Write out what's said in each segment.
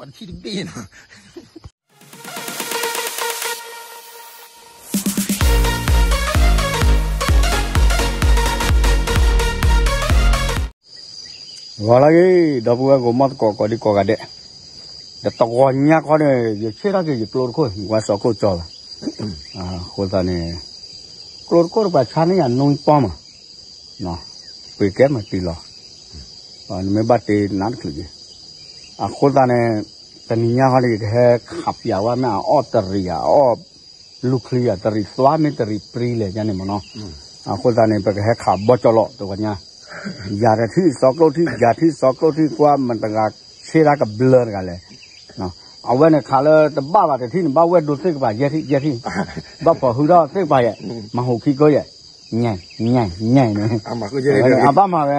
ပှၤတထံၣ်တဘ့ၣ်နီၤ ဂီၤလၢဂ့ၤ ဒီပုၢ်ဝဲၢ်ကိးမီၢ်သကိးကိးဒံကိးဂၤဒဲး, ဒီးတဂီၤညါခီန့ၣ် ယဆ့ၣ်ထီၣ်က့ၤယကျိတခိၣ် ယကွၢ်စီၤကျိၣ်ကၠီလီၤ. အဃိသတးန့ၣ် ကျိတခိၣ်တပှၤဆါန့ၢ်ယၤနွံပီၢ်မး, ပှ့ၤကဲမၤတံၢ်လီၤ, နမ့ၢ်ဘၣ်တ့နးတချုးက့ၤ. အဃိသတးန့ၣ် တနံၤညါခီန့ၣ် ယကဟဲခးပၠးဝဲမ့ၢ်အအီၣ်တရံးဧါ အအီၣ်လူၢ်ချံဧါ တရံးသွါမ့ၢ်တရံးပြံလဲၣ်ညါန့ၣ်မ့ၢ်နီၤ. အဃိသတးန့ၣ် ပကဟဲခးဘီကၠီလီၤတဂီၤညါ, ယၤတထံၣ်စီၤကျိၣ်ထံၣ် ယၤထံၣ်စီၤကျိၣ်ထံၣ် ကွၢ်မတၤတဂၤဆ့တၢ်ကဘျၢတဂၤလဲၣ်. အဝဲန့ၣ်ခးလၢတဘၣ်ဘၣ်တထံၣ်န့ၣ် ဘၣ်ဝဲၢ်ဒိသ့ၣ်ကပၤ ယဲၢ်ထံၣ် ယဲၢ်ထံၣ်, ဘၣ်ဖီၣ်ဟုထီၣ်သ့ၣ်ကပၤယဲၢ်, မၤဟူးခံကိးယဲၢ်, ညါ ညါ ညါန့ၣ်, အဘၣ်မၤဝဲ,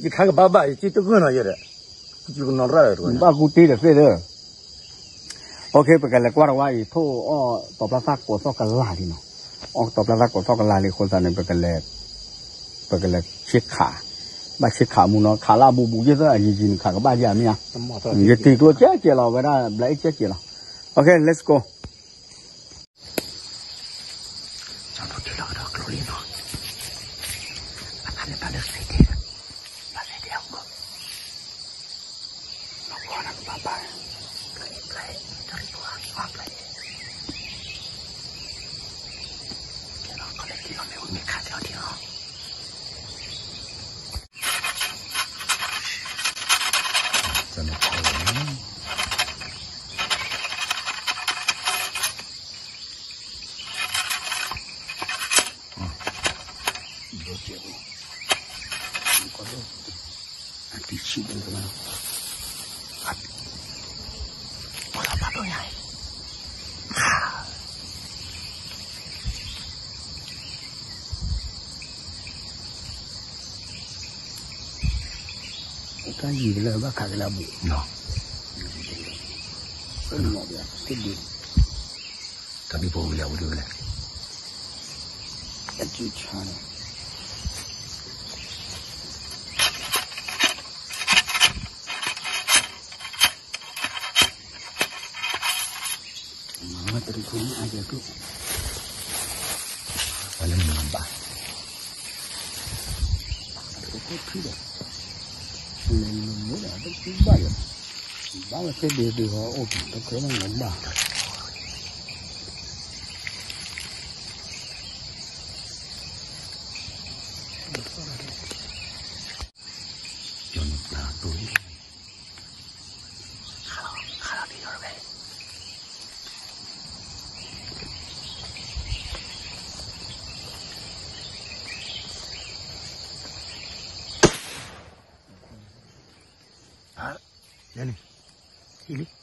ယခါကဘၣ်ဘၣ် ယက့တဂၢၢ်နီၤယဲၢ်ဒီး, ဘၣ်ကူတ့ဒီးသ့ၣ်ဒီး OK ပကလဲၤကွၢ်တဝါအံၤ ထိၣ်အီၣ်တီၤပျၢ်သၣ်ကိးသီၣ်ကလာ်လံနီၤ, အီၣ်တီၤပျၢ်သၣ်ကိးသီၣ်ကလာ်လံအဃိသတးန့ၣ် ပကလဲၤဆ့ခး, ဘၣ်ဆ့ခးမူနီၤ ခးလၢအဘူးဘူးယဲၢ်သၢအယံၤယံၤန့ၣ် ခးကဘၣ်ယဲၢ်မ့ၢ်ဧါ, ယတံၤကျိကဲကဲလီၤ ဝဲဒၣ်ဘျးအ့ၣ်ကဲကဲလီၤ. OK let's go. ကါယံၤလၢဘၣ်ခးကလၢအဘူး, တၢ်ဘံဖိဝံၤ အဝံၤဒ်လဲၣ်, အကံဆါန့ၣ် မၤတရံးဖိန့ၣ်အါယဲၢ်ကျိၣ်, ပှၤလၢမၤဘၣ်, တရံးဖိထံဒီး, လဲၤလီၤမ့ၢ်ဒီးတၢ်ဘၣ်ယဲၢ်, ဘၣ်ဝဲသ့ၣ်ဒ့ဒ့ဟီအိၣ်တၢ်ခဲလၢာ်လၢဘၣ် ယနပျၢ်တိၢ်လံ, ခါလီၤခါလီၤဒ်ယီၤတဝဲ, ဟါ, ယဲန့ၣ်, ဟံၣ်လံ.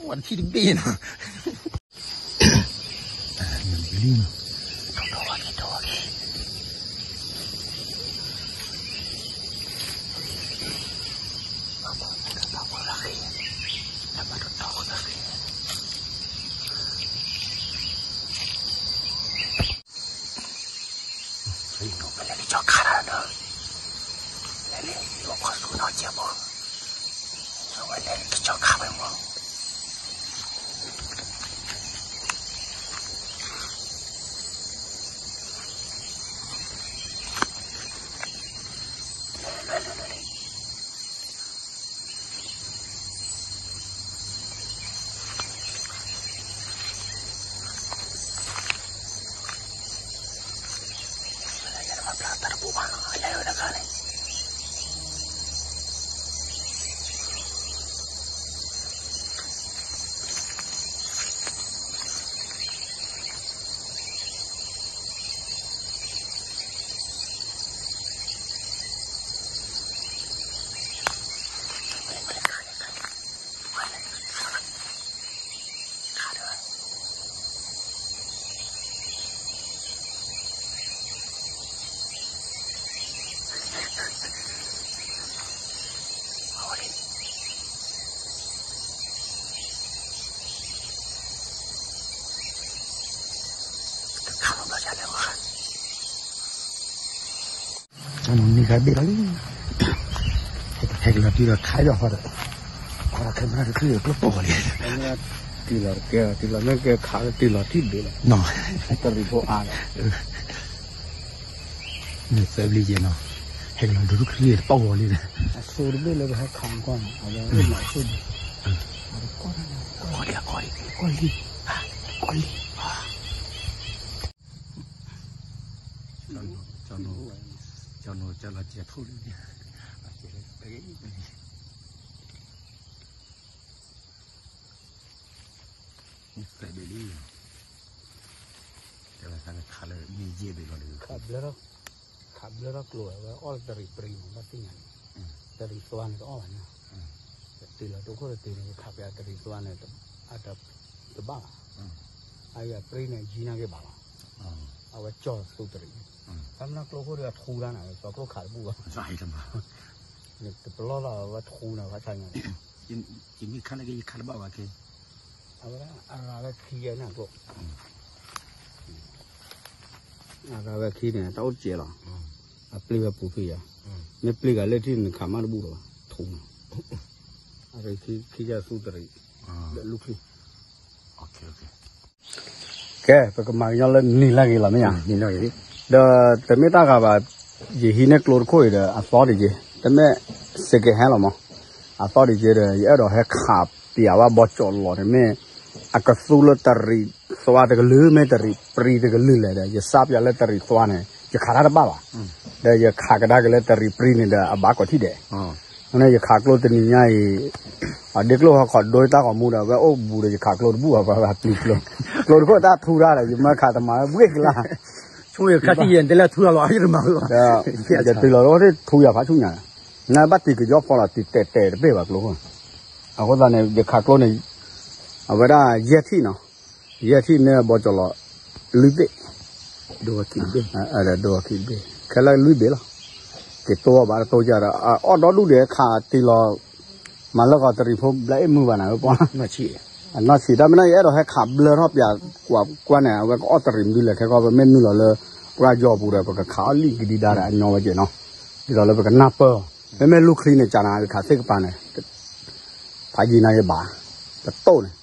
One feet big, you know. နံၤခါဘ့ၣ်လီၤလံ, ဟဲက့ၤလီၤတုၤဒီးခးဒီးဃီဒီး, ကွၢ်ဒီးခဲမရၣ်တချုးဒီးကျိပိာ်လံ, တုၤလီၤတကဲ တုၤလီၤမ့ၢ်ကဲခးလၢ တုၤလီၤထံၣ်ဘ့ၣ်လီၤ, တရံးဖိအါလီၤ, နသၢဘျီယဲနီၤ, ဟဲက့ၤလီၤဒိၣ်ဒိၣ်ချံတပီၢ်ဂီၤလံ, အဆိတဘ့ၣ်လၢပဟဲခးကွၢ်န့ၣ် အဝဲအိၣ်မးဆိဒံး, ကွၢ်လံ ကွၢ်လံ ကွၢ်လံ, ကွၢ်လံ, ကၠီနီၤ ကၠီလီၤကဲထိၣ်လံ, ကဲလၢပဲ တဲဘ့ၣ်လံ, တဲဝဲခါလၢခးလၢမ့ၢ်ယဲၢ်ဘ့ၣ်လီၤဒီး, ခးဘျၢထီၣ်ကျိၤဝဲ အီၣ်လၢတရံးပြံမး ဘၣ်သ့ၣ်ညါန့ၣ်, တရံးသွါန့ၣ်တအီၣ်ဘၣ်န့ၣ်, တုၤလီၤတိခိၣ်တတုၤန့ၣ် ခးပျးတရံးသွါန့ၣ်, တဘၣ်ဘၣ်, အပြံန့ၣ် ယံၤနာ်က့ၤဘၣ်လီၤ, အဝဲကၠီသူတရံး, တၢ်မနုၤကျိခိၣ်ဒီးအထူတၢ်န့ၣ် စီၤကျိၣ်ခးတဘူၣ်ဘၣ်, တပလီၢ်လီၤ အဝဲထူန့ၣ် ဘၣ်ဆါညါန့ၣ် ယမ့ၢ်ခါန့ၣ်က့ ယခးတဘၣ်ဘၣ်က့, အဝဲဒၣ်အရၤဝဲခံယဲၢ်န့ၣ်ကျိ, အရၤဝဲခံန့ၣ် တၢ်အိၣ်တစဲးလီၤ, အပျံၤဝဲပူၤဖံးယၤ, မ့ၢ်ပျံၤဂၤလၢထံၣ်န့ၣ် ခးမးတဘူၣ်လီၤဘၣ်, ထူန့ၣ်, အရၤခံယဲၢ်သူတရံး, ဒီးလူၢ်ချံ ကဲ ပကမၤကညီလၢနံၤလၢဂ့ၤလီၤမ့ၢ်ဧါ, ဒီးတမ့ၢ်တၢ်ဂၤဘၣ်, ယဟံးန့ၢ်ကျိတခိၣ်အံၤဒီး အသီတက့ၢ်, တမ့ၢ် second hand လီၤမး, အသီတက့ၢ်ဒီး ယအဲၣ်ဒိးဟဲခးပျးဝဲဘီကၠီၣ်လီၤန့ၣ် မ့ၢ်အကသူလၢတရံးသွါတကလုာ် မ့ၢ်တရံးပြံတကလုာ်လဲၣ်ဒီး ယစးပျးလၢတရံးသွါန့ၣ် ယခးတၢ်တဘၣ်ဘၣ်, ဒီးယခးကဒါက့ၤလၢတရံးပြံန့ၣ်ဒီး အဘၣ်ကီးထံၣ်ဒဲး, န့ၣ် ယခးကျိတနံၤညါအံၤ အဒ့ကျိဟီခီၣ်ဒိတၢ်ဂီၤမူဒီး အဝဲအိၣ်ဘူးဒီး ယခးကျိတဘူၣ်ဘၣ် ပှၤပျံၤကျိ, ကျိတခိၣ်တၢ်ထူတၢ်ဒီး ယမၢခးတမၤဝဲဘှ့ၣ်ကလါ, ဆိယခါထံၣ်ယဲၢ်တဲလၢထူတၢ်လီၤ ယတမၤဝဲဘၣ်, ယတုၤလီၤလၢထူယၤဖးဆူညါ, နဘၣ်တံၤကယီဖီလီၤ တံၤတဲာ်တဲာ်တပ့ၢ်ဘၣ်ကျိခိၣ်, အဃိသတးန့ၣ် ယခးကျိန့ၣ် အဝဲဒၣ်ယဲၢ်ထံၣ်နီၤ, ယဲၢ်ထံၣ်န့ၣ်ဘီကၠီၣ်လီၤ လွံၢ်ဘ့ၣ်, ဒိဝဲခံတဘ့ၣ်, ခဲလၢာ်လွံၢ်ဘ့ၣ်လီၤ, က့ၤတိၢ်ဘၣ်တတိၢ်ယၤဒီး အအီၣ်ဒီဒူၣ်ဒံးခးတံၤလီၤ, မၤလၢကီးတရံးဖိဘျါအ့ၣ်မုၢ်ဘၣ်နၤဝဲပှၤ, နီၢ်ဆံးတၢ်မ့ၢ်နီၢ် ယအဲၣ်ဒိးဟဲခးဘျၢထီၣ်ပျးကွၢ်ကွၢ်န့ၣ် အဝဲကအိၣ်တရံးမနုၤလဲၣ် ခဲကီၢ် ပမ့ၢ်နုာ်လီၤလၢ ပှၢ်ယီၤပူၤဒီး ပကခးအီၣ်လံၣ်ကဒံဒါဒီး အညီဝဲက့ၤနီၤ, ဒ်သိးလၢပကနၢ်ပၢၢ်, မ့မ့ၢ်လူၢ်ချံန့ၣ် ကနၤယခးသ့ၣ်ကပၤန့ၣ်, ဖးယံၤနၤယဘၣ်, တတိၢ်န့ၣ်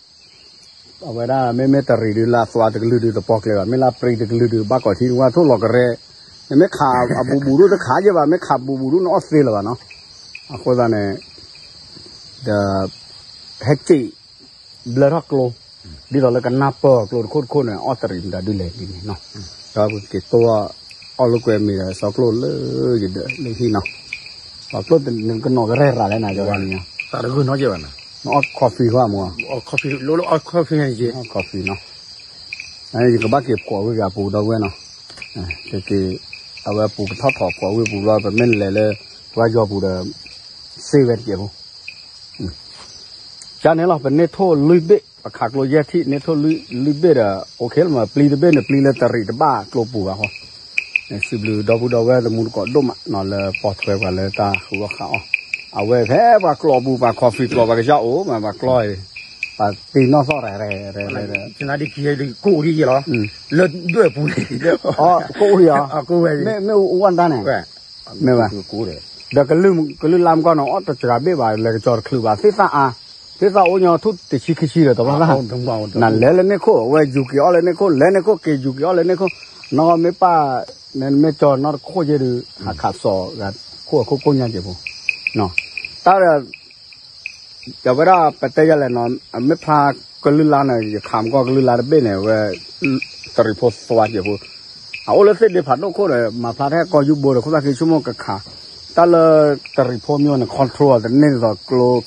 အဝဲဒၣ်မ့မ့ၢ်တရံးဒုးလၢအသွါတကလုာ်ဒုးတပီၢ်ကျဲဘၣ် မ့ၢ်လၢပြံတကလုာ်ဒုးဘၣ်ကီးထံ နကွၢ်ထိၣ်လီၤကရဲ, နမ့ၢ်ခးအဘူးဘူးဒုးတခးယဲၢ်ဘၣ် မ့ၢ်ခးဘူးဘူးဒုးနအီၣ်သ့လၢၤဘၣ်နီၤ, အဃိသတးန့ၣ်, ဒီး, ဟဲက့ၤ, ဘျၢထီၣ်ကျိ, ဒ်သိးလၢကနၢ်ပၢၢ်ကျိတခိၣ်တခိၣ်န့ၣ် အီၣ်တရံးမတၤဒုးလဲၣ်ဒ်န့ၣ်နီၤ, ဒီးပက့ၤတိၢ်, အီၣ်လိာ်ကွဲမ့ၤဒီးစီကျိၣ်လၢယဒၢးလၢဟံၣ်နီၤ, ပှၤကျိၣ်တနကနီၤကရဲၣ်ရၤလဲၣ်နၤ ကန့ၣ်, နအီၣ် coffee ဃီမး, နအီၣ် coffee လၢ coffee န့ၣ်ယဲၢ်, coffee နီၤ, ယကဘၣ်က့ၤဖှီၣ်ဝံၤက့ၤအပူၤဒီပုၢ်ဝဲၢ်နီၤ, က့ၤ, အဝဲပူၤကထီၣ်ထီၣ်ဖှီၣ်ဝံၤပူၤဘျီ ပမ့ၢ်လဲၤလၢ, ပှၢ်ယီၤပူၤဒီး, စ့ဝဲတကဲးဖိ ကန့ၣ်လီၤ ပန့ၢ်ထိၣ်လွံၢ်ဘ့ၣ် ပခးကျိယဲၢ်ထံၣ် န့ၢ်ထိၣ်လွံၢ်ဘ့ၣ်ဒီး အိၣ်ခ့လီၤမး ပျံၤတဘ့ၣ်န့ၣ် ပျံၤလၢတရံးတဘၣ်ကျိပူၤဘၣ်ဃီ, စံးဘျုးဒီပုၢ်ဒီဝဲၢ်သမူသကိးဒိၣ်မးနီၤ လၢပိာ်ထွဲပှၤလၢတၢ်ဃုအီၣ်ဃုအီ, အဝဲဖဲပှၤကျိပူၤ ပှၤ coffee ကျိ ပှၤကစၢ်အိၣ်မး ပှၤကျိအံၤ, ပှၤတ့နီၣ်သီၣ်ရဲၣ်ရဲၣ်ရဲၣ်, ကနါဒ်ခံယဲၢ်ဒ်ကိၣ်ဒ်ယဲၢ်လီၤ, လၢဒွဲၣ်ပူၤန့ၣ်, ကိၣ်ဒ်ယဲၢ်, မ့ၢ်အိၣ်ဝဲတၢ်န့ၣ် မ့ၢ်ဝဲ, ဒီးကလုၢ်လါမကီၢ်န့ၣ် အီၣ်တစှၤဘ့ၣ်ဘၣ် လဲၤကစီၤတချုးဘၣ် သ့ၣ်သၣ်အါ, သ့ၣ်သၣ်အိၣ်ညီထူၣ်တဆံခံဆံဒီးတဘၣ်သၣ်, နလဲၤလၢန့ၣ်ခိၣ် အဝဲယူၤက့ၤအီၣ်လၢန့ၣ်ခိၣ် လဲၤန့ၣ်ခိၣ် က့ၤယူၤက့ၤအီၣ်လၢန့ၣ်ခိၣ်, နီၢ်မ့ၢ်ပၢ်, နမ့ၢ်ကၠီနီၢ်တခိၣ်ယဲၢ်ဒုး, ဟးခးစီၤ, ခိၣ်အခိၣ်ကိၣ်ညါက့ၤဖိ, တၢ် ယဝဲဒၣ်ပတဲယၤလဲၣ်နီၤ, မ့ၢ်ဖျါကလုၢ်လါန့ၣ် ယခးမကီၢ်ကလုၢ်လါတဘ့ၣ်န့ၣ် အဝဲ တရံးဖိသွါက့ၤဖိ, အအိၣ်လၢသ့ၣ်ဒ့ဖးဒိၣ်ခိၣ်ဒီး မၤဖျါထဲကီၢ်ယူဘိဒီး ခိၣ်သၣ်ခံဆိကမိၣ်ကခး, တၢ်လၢတရံးဖိမ့ၢ်န့ၣ် control တန့ၢ်ဒ်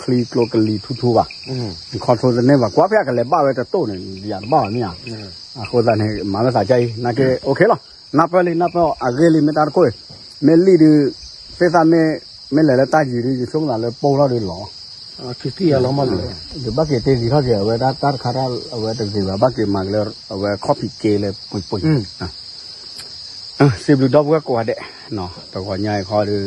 သိးကျိချံကျိကလံၤထူထူဘၣ်, control တန့ၢ်ဘၣ် ကွၢ်ဖဲအကလဲၤဘၣ်ဝဲတတိၢ်န့ၣ် ယၤတဘၣ်ဘၣ်မ့ၢ်ဧါ, အဃိသတးန့ၣ် မၤဝဲသးကါအံၤ နာ်က့ OK လီၤ, နၢ်ပၢၢ်လံ နၢ်ပၢၢ်အဂ့ၢ်လံ မ့ၢ်တၢ်တခိၣ်အံၤ, မ့ၢ်လံဒုး, သ့ၣ်သၣ်မ့ၢ်, မ့ၢ်လဲၤလၢတၢ်ယံၤဒုး ယဆိကမိၣ်သးလၢပိၢ်ထီၣ်ဒုးလီၤ ယဘၣ်က့ၤတ့သံထီၣ်က့ၤ အဝဲဒၣ်တၢ်တခါတၢ် အဝဲတဂ့ၤဘၣ် ဘၣ်က့ၤမၤက့ၤလၢ အဝဲ copy က့ၤလၢပှ့ၤပှ့ၤ, စံးဘျုးဒီပုၢ်ဝဲၢ်ကိးဂၤဒဲး, တဂီၤညါအံၤခီ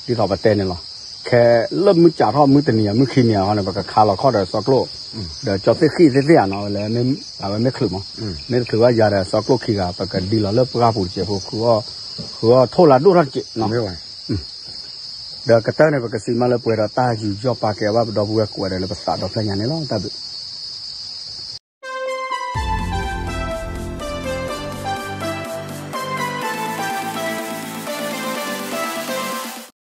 ဒီး, ဒ်သိးပတဲန့ၣ်လီၤ, ခဲလၢမုၢ်ကၠးထီၣ်မုၢ်တနံၤအံၤ မုၢ်ခံနံၤအံၤခီန့ၣ် ပကခးလီၤခီၣ်ဒီးစီၤကျိၣ်, ဒီးကၠီသ့ၣ်ဃံၣ်သ့ၣ်သ့ၣ်ဧါနီၤ လၢ, အဝဲမ့ၢ်ချုးမး, မ့ၢ်တချုးဘၣ်ယၤဒီးစီၤကျိၣ်ခံဂၤ ပကဒံလီၤလၢပှၢ်ပူၤတစဲးဖိ ဃုအီၣ်ထိၣ်လၢဒိၣ်ထီၣ်တစဲးနီၤ, ဒီးကတၢၢ်န့ၣ် ပကစံးမးလၢပှဲၤဒီးတၢ်ယူးယီၣ်ပာ်ကဲဘၣ်ပဒီပုၢ်ဝဲၢ်ကိးဂၤဒဲးလၢပသးဒီဖျၢၣ်ညါန့ၣ်လီၤ. တၢ်ဘျုး